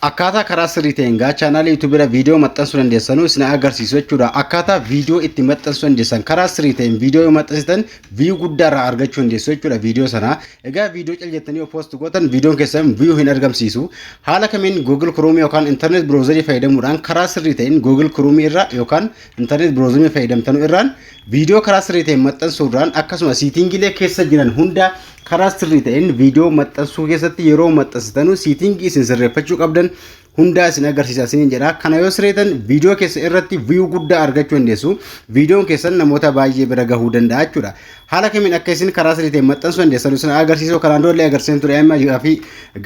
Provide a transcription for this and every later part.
Akkaataa karaa sirrii ta'een gaa chaanaalii YouTube irra viidiyoo maxxansuu dandeessanuu isin agarsiisu jechuudha. Akkaataa viidiyoo itti maxxansuu dandeessan karaa sirrii ta'een viidiyoo yoo maxxansitan view guddaa irraa argachuu dandeessu jechuudha viidiyoo sana. Egaa viidiyoo cal jettanii yoo post gootan viidiyoon keessan view hin argamsiisu. Haala kamiin Google Chrome yookaan internet browser fayyadamuudhaan karaa sirrii ta'een Google Chrome irra yookaan internet browser fayyadamtanu irraan viidiyoo karaa sirrii ta'een maxxansuudhaan, akkasuma settingiilee keessa jiran hunda karaa sirrii ta'een viidiyoo maxxansuu keessatti yeroo maxxansitanu settingii isin sirreeffachuu qabdan hundaa isin agarsiisa isiniin jedha. Kana yoo sirreetan viidiyoo keessa irratti view guddaa argachuu dandeessu. Viidiyoon keessan namoota baay'ee bira gahuu danda'a jechuudha. Haala kamiin akka isin karaa sirrii ta'een maxxansuu dandeessan isin agarsiisu kanaan dura illee agarsiisan ture. Amma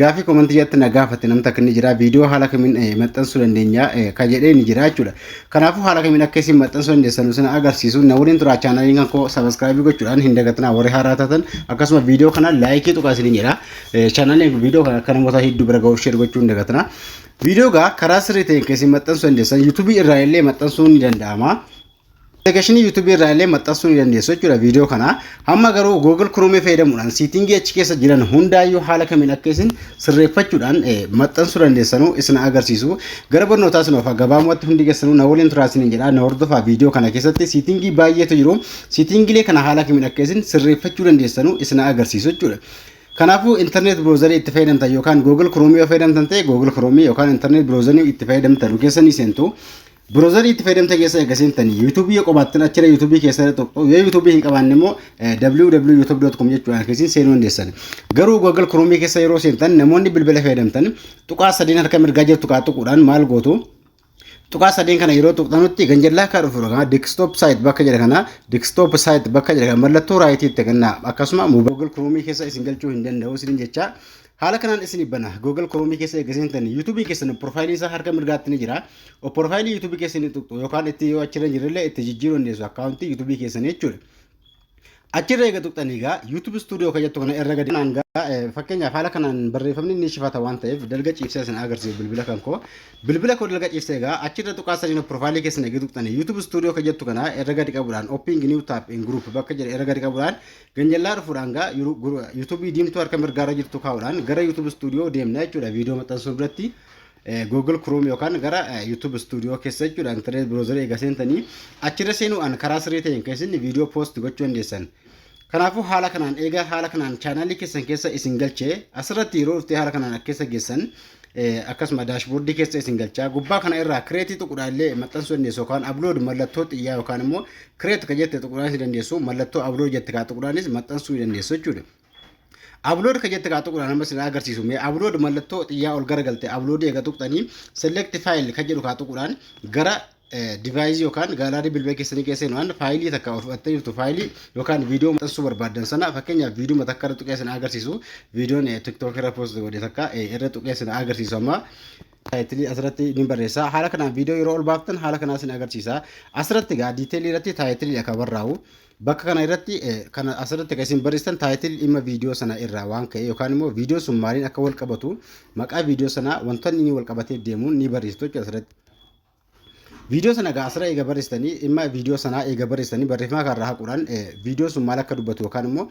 gaafii commentii jalatti na gaafate namni takka ni jira. Viidiyoo haala kamiin maxxansuu dandeenya ka jedhee ni jira jechuudha. Kanaafuu haala kamiin akka isin maxxansuu dandeessan isin agarsiisu na waliin tura. Chaanaliin kan koo subscribe gochuudhaan hin dagatinaa warri haaraa taatan, akkasuma viidiyoo kana like tuqaa isiniin jedha. Chaanaliin viidiyoo kana akka namoota hedduu bira gahuuf share gochuu hin dagatinaa. Viidiyoo gaa karaa sirrii ta'een keessi maxxansuu dandeessan YouTubeii irraa illee maxxansuun ni danda'ama. Applicationii YouTubeii irraa illee maxxansuu ni dandeessu jechuudha viidiyoo kana. Hamma garuu Google Chrome fayyadamuudhaan settingii achi keessa jiran hundaayyuu haala kamiin akka isin sirreeffachuudhaan maxxansuu dandeessanuu isin agarsiisu. Gara barnootaa isin ofa gabaabumatti hundi keessanuu na waliin turaa isiniin jedha. Na hordofaa. Viidiyoo kana keessatti settingii baay'eetu jiru. Settingiilee kana haala kamiin akka isin sirreeffachuu dandeessanuu isin agarsiisu jechuudha. Kanaafuu internet browserii itti fayyadamtan yookaan Google Chrome yoo fayyadamtan ta'e, Google Chrome yookaan internet browserii itti fayyadamtan keessa ni seentu. Browserii itti fayyadamtan keessa eega seentanii YouTubeii yoo qabaattan achirra YouTubeii keessa tuqxu, yoo YouTubeii hin qabaanne immoo www.youtube.com jechuudhaan keessin seenuu dandeessan. Garuu Google Chrome keessa yeroo seentan, namoonni bilbila fayyadamtan tuqaa sadeen harka mirgaa jirtu kaa tuquudhaan maal gootu? Tuqaa sadeen kana yeroo tuqxanutti ganjallaa akka dhufu kana desktop site bakka jedha kana, desktop site bakka jedha kana mallattoo rightii itti kenna. Akkasuma Google Chrome keessa isin galchuu hin danda'u isin jecha. Haala kanaan isin bana. Google Chrome keessa eega seentan YouTubeii keessan profileii isaa harka mirgaatti ni jira. Profileii YouTubeii keessa ni tuqxu yookaan itti yoo achirra hin jirrellee itti jijjiiruu dandeessu accountii YouTubeii keessanii jechuudha. Achirra eega tuqxanii egaa YouTube Studio kan jettu kana irra gadi kanaan gaa fakkeenyaaf haala kanaan barreeffamni ni shifata waan ta'eef dalga ciibsee isin agarsiisu bilbila kan koo. Bilbila koo dalga ciibsee egaa achirra tuqaa sadiin profileii keessan eega tuqxanii YouTube Studio kan jettu kana irra gadi qabuudhaan open new tab in group bakka jedhe irra gadi qabuudhaan ganjallaa dhufuudhaan gaa YouTubeii diimtuu harka mirgaarra jirtu kaa'uudhaan gara YouTube Studio deemna jechuudha viidiyoo maxxansuu biratti. Google Chrome yookaan gara YouTube Studio keessa jechuudha internet browser eega seentanii achirra seenuudhaan karaa sirrii ta'een keessatti viidiyoo post gochuu dandeessan. Kanaafuu haala kanaan eega haala kanaan chaanaalii keessan keessa isin galchee asirratti yeroo dhuftee haala kanaan keessa geessan, akkasuma dashboardii keessa isin galchaa. Gubbaa kana irraa createii tuquudhaan illee maxxansuu dandeessu yookaan upload mallattoo xiyyaa yookaan immoo create ka jette tuquudhaanis dandeessu, mallattoo upload jette kaa tuquudhaanis maxxansuu dandeessu jechuudha. Upload ka jette kaa tuquudhaan amma isin agarsiisu. Mee upload mallattoo xiyyaa ol garagalte upload eega tuqxanii select file ka jedhu kaa tuquudhaan gara deviceii yookaan gallery bilbila keessanii keessa seenuudhaan fileii takka ol fudhattanii jirtu, fileii yookaan viidiyoo maxxansuu barbaaddan sana. Fakkeenyaaf viidiyoo takka irra tuqee isin agarsiisu, viidiyoon TikTok irra post godhe takka irra tuqee isin agarsiisu. Amma titleii asirratti ni barreessa. Haala kanaan viidiyoo yeroo ol baaftan haala kanaa isin agarsiisa. Asirratti gaa detailii irratti titleii akka barraa'u bakka kana irratti kana asirratti kan isin barreessitan title dhimma viidiyoo sana irraa waan ka'e yookaan immoo viidiyoo sun maaliin akka wal qabatu, maqaa viidiyoo sanaa, wantoonni inni wal qabatee deemuun ni barreessitu jechuudha asirratti. Viidiyoo sana egaa asirra eega barreessitanii, dhimma viidiyoo sanaa eega barreessitanii, barreeffama kanarraa haquudhaan viidiyoo sun maal akka dubbatu yookaan immoo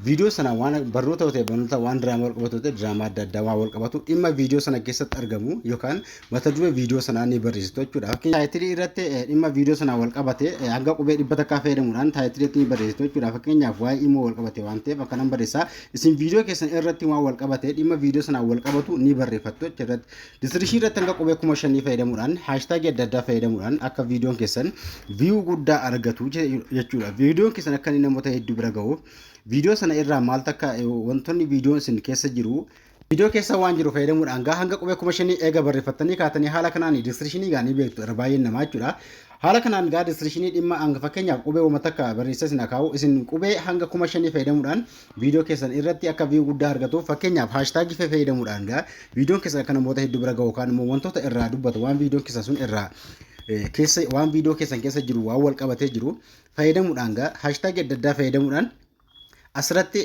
viidiyoo sana waan barnoota ta'e barnoota, waan diraamaa wal qabatu ta'e diraamaa adda addaa waan wal qabatu, dhimma viidiyoo sana keessatti argamu yookaan mata duree viidiyoo sanaa ni barreessitu jechuudha. Fakkeenya titleii irratti dhimma viidiyoo sanaa wal qabate hanga qubee 100 fayyadamuudhaan titleiitti ni barreessitu jechuudha. Fakkeenyaaf waa'ee imo wal qabate waan ta'eef akkanan barreessaa. Isin viidiyoo keessan irratti waan wal qabate, dhimma viidiyoo sanaa wal qabatu ni barreeffattu jechuudha. Descriptionii irratti hanga qubee 5000 fayyadamuudhaan hashtagii adda addaa fayyadamuudhaan akka viidiyoon keessan view guddaa argatu jechuudha. Viidiyoon keessan akka inni namoota hedduu bira gahuuf viidiyoo sana irraa maal takka wantoonni viidiyoon isin keessa jiru, viidiyoo keessa waan jiru fayyadamuudhaan gaa hanga qubee 5000 eega barreeffattanii kaatanii haala kanaan descriptionii gaa ni beektu irra baay'een namaa jechuudha. Haala kanaan gaa descriptionii dhimma hanga fakkeenyaaf qubee uuma takka barreessa isin akaa'u, isin qubee hanga 5000 fayyadamuudhaan viidiyoo keessan irratti akka view guddaa argatuuf, fakkeenyaaf hashtagii fayyadamuudhaan gaa viidiyoon keessan akka namoota hedduu bira gahu yookaan immoo wantoota irraa dubbatu, waan viidiyoon keessan sun irraa keessa, waan viidiyoo keessan keessa jiru waan wal qabatee jiru fayyadamuudhaan gaa hashtagii adda addaa fayyadamuudhaan asirratti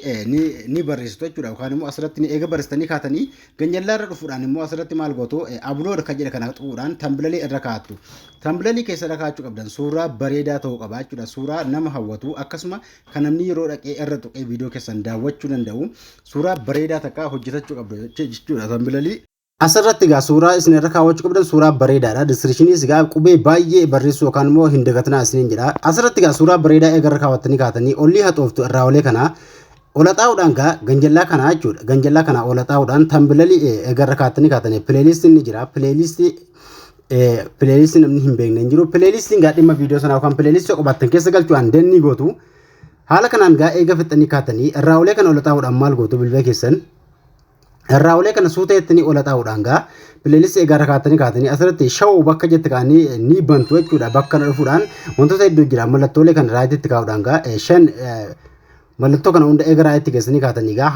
ni barreessitu jechuudha. Yookaan immoo asirratti ni eega barreessitanii kaatanii ganjallaa irra dhufuudhaan immoo asirratti maal gootu? Upload kan jedhe kana tuquudhaan thumbnailii irra kaa'attu. Thumbnailii keessa irra kaa'achuu qabdan suuraa bareedaa ta'uu qaba jechuudha. Suuraa nama hawwatu, akkasuma kan namni yeroo dhaqee irra tuqee viidiyoo keessan daawwachuu danda'u, suuraa bareedaa takka hojjetachuu qabdu jechuudha thumbnailii. Asirratti egaa suuraa isin irra kaawwachuu qabdan suuraa bareedaadha. Descriptioniis egaa qubee baay'ee barreessuu yookaan immoo hin dagatinaa isiniin jedha. Asirratti egaa suuraa bareedaa eega irra kaawwattanii kaatanii, olii haxooftu irraa olee kana ola xaa'uudhaan gaa ganjallaa kanaa jechuudha. Ganjallaa kana ola xaa'uudhaan thumbnailii eega irra kaawwattanii kaatanii, playlistiin ni jira. Playlistii namni hin beekne hin jiru. Playlistiin gaa dhimma viidiyoo sanaa yookaan playlistii qabaattan keessa galchuudhaan done gootu. Haala kanaan gaa eega fixxanii kaatanii, irraa olee kana ola xaa'uudhaan maal gootu? Bilbila keessan irraa olee kana suuta jettanii ola xaa'uudhaan gaa playlistii egaa irra kaatanii kaatanii, asirratti show bakka jette kaanii ni bantu jechuudha. Bakka kana dhufuudhaan wantoota hedduu jira. Mallattoolee kana rightitti kaa'uudhaan gaa shan mallattoo kana hunda eega rightitti geessanii kaatanii gaa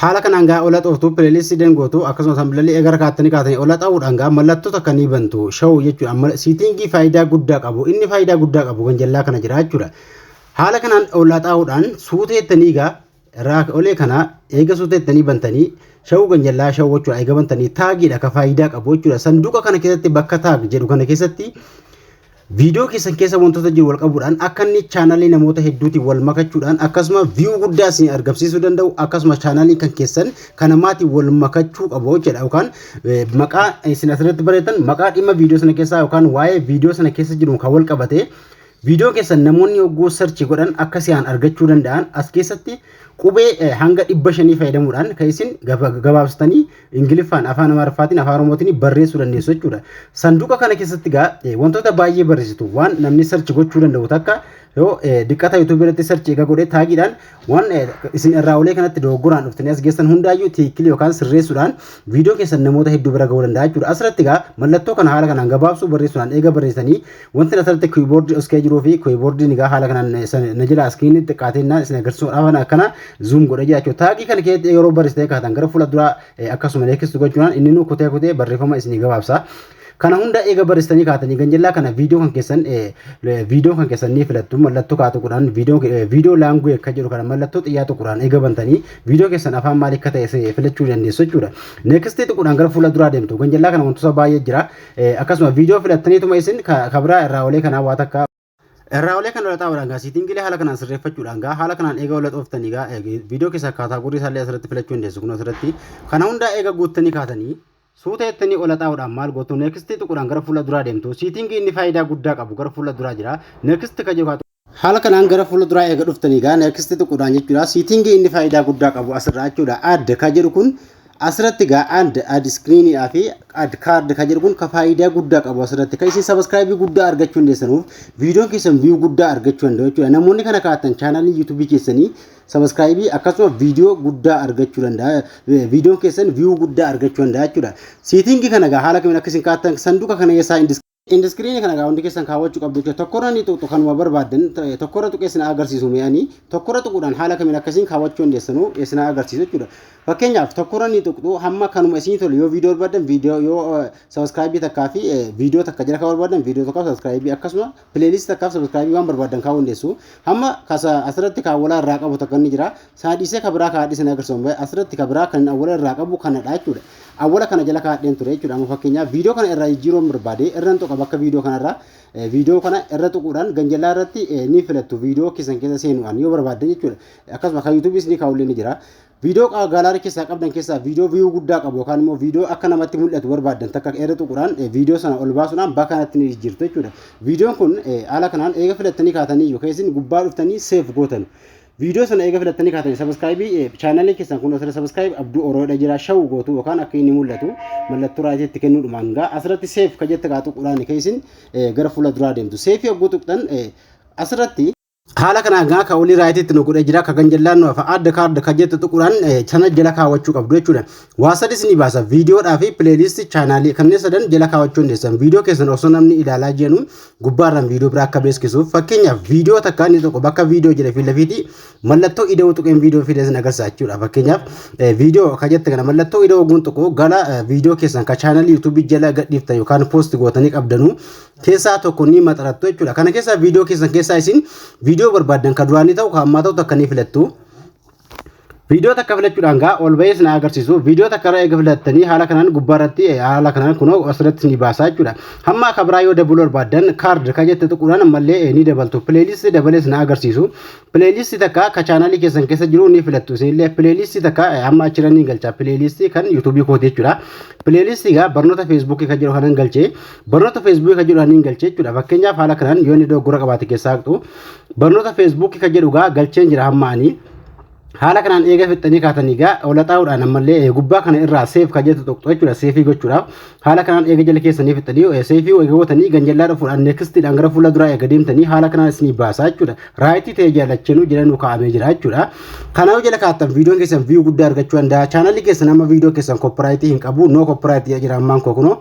haala kanaan gaa ola xooftu, playlistii done gootu. Akkasumas thumbnailii eega irra kaatanii kaatanii, ola xaa'uudhaan gaa mallattoo takka ni bantu, show jechuudha. Settingii faayidaa guddaa qabu, inni faayidaa guddaa qabu ganjallaa kana jira jechuudha. Haala kanaan ola xaa'uudhaan suuta jettanii gaa irraa olee kana eega suuta jettanii bantanii, show ganjallaa show jechuudha. Eega bantanii, tagiidha ka faayidaa qabu jechuudha. Sanduuqa kana keessatti, bakka tag jedhu kana keessatti, viidiyoo keessan keessa wantoota jiru wal qabuudhaan akka inni channelii namoota hedduutiin wal makachuudhaan, akkasuma view guddaa isin argamsiisuu danda'u, akkasuma channelii kan keessan kan namaatiin wal makachuu qabu jechuudha. Yookaan maqaa isin asirratti barreessan, maqaa dhimma viidiyoo sana keessaa yookaan waa'ee viidiyoo sana keessa jiru kan wal qabate, viidiyoo keessan namoonni yogguu search godhan akka si'aan argachuu danda'an, as keessatti qubee hanga 500 fayyadamuudhaan kan isin gabaabsitanii Ingiliffaan, Afaan Amaariffaatiin, Afaan Oromootiin barreessuu dandeessu jechuudha. Sanduuqa kana keessatti gaa wantoota baay'ee barreessitu, waan namni search gochuu danda'u takka yoo diqqata YouTubeii irratti search eega godhee, tagiidhaan waan isin irraa olee kanatti dogoggoraan dhuftanii as geessan hundaayyuu tiikilii yookaan sirreessuudhaan viidiyoo keessan namoota hedduu bira ga'uu danda'a jechuudha. Asirratti gaa mallattoo kana haala kanaan gabaabsuu barreessuudhaan eega barreessanii, wanti asirratti keyboardii os kee jiruu fi keyboardiin egaa haala kanaan na jala screenii xiqqaateen isin agarsiisuudhaaf akkana zoom godhee jira jechuudha. Tagii kana keessatti yeroo barreessitee kaatan, gara fuula duraa akkasuma next gochuudhaan inni nu kutee kutee barreeffama isinii gabaabsa. Kana hunda eega barreessitanii kaatanii, ganjallaa kana viidiyoo kan keessan ni filattu. Mallattoo kaatu godhaan viidiyoo language akka jedhu kana mallattoo xiyyaa tuquudhaan eega bantanii, viidiyoo keessan afaan maal akka ta'e filachuu dandeessu jechuudha. Nextii tuquudhaan gara fuula duraa deemtu. Ganjallaa kana wantoota baay'ee jira. Akkasuma viidiyoo filattaniituma isin kabraa irraa olee kanaa waa takka irraa olee kana irra xaa'uudhaan gaa settingiilee haala kanaan sirreeffachuudhaan gaa haala kanaan eega wal xooftanii, gaa viidiyoo keessa category isaallee asirratti filachuu dandeessu. Kun asirratti kana hunda eega guuttanii kaatanii, suuta jettanii ola xaa'uudhaan maal gootu? Nextii tuquudhaan gara fuula duraa deemtu. Settingii inni faayidaa guddaa qabu gara fuula duraa jira. Next ka jedhu haala kanaan gara fuula duraa eega dhuftanii gaa next tuquudhaan jechuudha. Settingii inni faayidaa guddaa qabu asirraa jechuudha. Add ka jedhu kun asirratti gaa add screeniidhaa fi add card ka jedhu kun ka faayidaa guddaa qabu asirratti, kan isin subscribeii guddaa argachuu dandeessanuuf, viidiyoon keessan view guddaa argachuu danda'u jechuudha. Namoonni kana kaa'atan channelii YouTubeii keessanii subscribeii akkasuma viidiyoo guddaa argachuu danda'a. Viidiyoon keessan view guddaa argachuu danda'a jechuudha. Settingii kana gaa haala kamiin akka isin kaa'atan, sanduuqa kana keessaa end screenii kana gaa hundi keessan kaawwachuu qabdu jechuudha. Tokkorra ni tuqxu, kanuma barbaaddan tokkorra tuqee isin agarsiisu mi'anii, tokkorra tuquudhaan haala kamiin akkasiin kaawwachuu dandeessanuu isin agarsiisu jechuudha. Fakkeenyaaf tokkorra ni tuqxu, hamma kanuma isin tolu, yoo viidiyoo barbaadan viidiyoo, yoo subscribeii takkaa fi viidiyoo takka jala kaawwachuu barbaadan, viidiyoo tokkaaf subscribeii, akkasuma playlistii takkaaf subscribeii waan barbaadan kaawwuu dandeessu. Hamma kasa asirratti kaawwalaa irraa qabu takka ni jira. Sana dhiisee kabiraa kaadhii isin agarsiisu. Asirratti kabiraa kan awwala irraa qabu kanadha jechuudha. Awwala kana jala kaadheen ture jechuudha. Amma fakkeenyaaf viidiyoo kana irraa jijjiiruun barbaade, irraan tuqa. Bakka viidiyoo kanarraa viidiyoo kana irra tuquudhaan ganjallaa irratti ni filattu, viidiyoo keessan keessa seenuudhaan yoo barbaaddan jechuudha. Akkasuma kan YouTubeiis ni kaa'ullee ni jira. Viidiyoo gallery keessaa qabdan keessaa viidiyoo view guddaa qabu yookaan immoo viidiyoo akka namatti mul'atu barbaaddan takka irra tuquudhaan viidiyoo sana ol baasuudhaan bakka kanatti ni jijjiirtu jechuudha. Viidiyoon kun haala kanaan eega filattanii kaatanii, yookaan isin gubbaa dhuftanii save gootan. Viidiyoo sana eega filattanii kaatanii, subscribeii channelii keessan kun asirra subscribe Abduu Oroodha jira, show gootu yookaan akka inni mul'atu mallattoo rightiitti kennuudhumaan gaa asirratti save ka jette kaa tuquudhaan keessin gara fuula duraa deemtu. Saveii hogguu tuqxan, asirratti haala kanaan gaa ka olii rightiitti nu godhee jira. Ka ganjallaan nu hafa add card ka jettu tuquudhaan sana jala kaawwachuu qabdu jechuudha. Waa sadis ni baasa: viidiyoodhaa fi playlistii, channelii, kanneen sadan jala kaawwachuu dandeessan. Viidiyoo keessan osoo namni ilaalaa jiru gubbaarraan viidiyoo biraa akka beeksisuuf, fakkeenyaaf viidiyoo takka inni tokko bakka viidiyoo jedhe fi lafiitii mallattoo ida'uu tuqeen viidiyoo fidee sin agarsiisa jechuudha. Fakkeenyaaf viidiyoo ka jette kana mallattoo ida'uu guun tokko gara viidiyoo keessan ka channelii YouTubeii jala gadhiiftan yookaan post gootanii qabdanuu keessaa tokko ni maxarattu jechuudha. Kana keessaa viidiyoo keessan keessaa isin viidiyoo barbaaddan ka duraanii ta'u, ka ammaa ta'u takka ni filattu. Viidiyoo takka filachuudhaan gaa ol bahee isin agarsiisu. Viidiyoo takka irra eega filattanii, haala kanaan gubbaa irratti haala kanaan kunoo asirratti ni baasaa jechuudha. Hamma akka biraa yoo dabaluu barbaaddan, card ka jette tuquudhaan ammallee ni dabaltu. Playlist dabalee isin agarsiisu. Playlist takka ka chaanaalii keessan keessa jiru ni filattu. Isinillee playlist takka amma achirra ni galcha. Playlist kan yuutuubii kooti jechuudha. Playlist gaa barnoota feesbuukii kan jedhu kanan galchee, barnoota feesbuukii kan jedhu kanan galchee jechuudha. Fakkeenyaaf, haala kanaan yoo inni dogoggora qabaate keessaa haqxu. Barnoota feesbuukii kan jedhu gaa galcheen jira hamma ani. Haala kanaan eega fixxanii kaatanii gaa ola xaa'uudhaan ammallee gubbaa kana irraa save kan jettu tuqxu jechuudha, save gochuudhaaf. Haala kanaan eega jala keessanii fixxanii, save eega gootanii, ganjallaa dhufuudhaan nextiidhaan gara fuula duraa eega deemtanii, haala kanaan isinii baasaa jechuudha. Right ta'e jaalachinuu jala nu kaa'amee jira jechuudha. Kanaaf jala kaattan viidiyoon keessan view guddaa argachuu danda'a. Chaanalli keessan amma viidiyoo keessan copyright hin qabu, no copyright jira ammaan koo kunoo.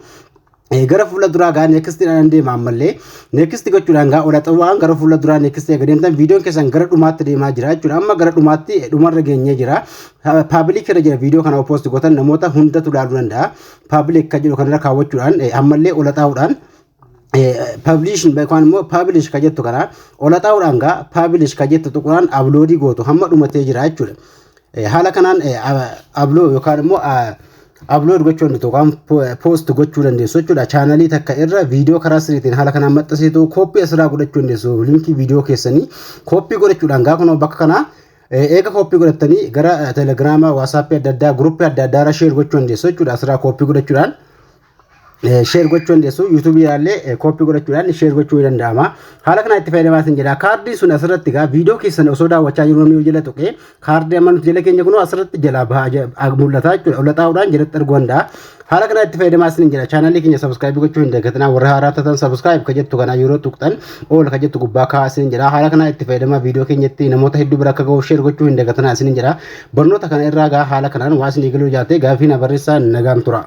Gara fuula duraa gaa nextiidhaan deema. Ammallee next gochuudhaan gaa ola xawwaan gara fuula duraa next eega deemtan, viidiyoon keessan gara dhumaatti deemaa jira jechuudha. Amma gara dhumaatti dhumarra geenyee jira. Public irra jira. Viidiyoo kana post gootan namoota hundatu ilaaluu danda'a. Public kan jedhu kanarra kaawwachuudhaan ammallee ola xaa'uudhaan publish yookaan immoo publish kan jettu kana ola xaa'uudhaan gaa publish kan jettu tuquudhaan upload gootu. Hamma dhumatee jira jechuudha. Haala kanaan upload yookaan immoo upload gochuu dandeessu yookaan post gochuu dandeessu jechuudha. Chaanalii takka irra viidiyoo karaa sirriitiin haala kanaan maxxansitu, copy asirraa godhachuu dandeessu. Linkii viidiyoo keessanii copy godhachuudhaan gaa kunoo bakka kanaa eega copy godhattanii gara telegiraama, waasaappii adda addaa, guruppii adda addaa irra share gochuu dandeessu jechuudha. Asirraa copy godhachuudhaan share gochuu dandeessu. Yuutuubii ilaallee copy godhachuudhaan share gochuu ni danda'ama. Haala kanaan itti fayyadamaa isin jedha. Kaardii sun asirratti gaa viidiyoo keessan osoo daawwachaa jiru namni jala tuqee, kaardii amma nuti jala keenya kunoo asirratti jalaa bahaa mul'ata jechuudha. Ola xaa'uudhaan jalatti arguu danda'a. Haala kanaan itti fayyadamaa isin jedha. Chaanalii keenya subscribe gochuu hin dagatinaa. Warra haaraa taatan, subscribe ka jettu kana yeroo tuqxan all ka jettu gubbaa kaa'aa isin jedha. Haala kanaan itti fayyadamaa. Viidiyoo keenyatti namoota hedduu bira akka gahu share gochuu hin dagatinaa isin jedha. Barnoota kana irraa gaa haala kanaan waa isin eegaluu jaate gaafii na barreessaa. Nagaan tura.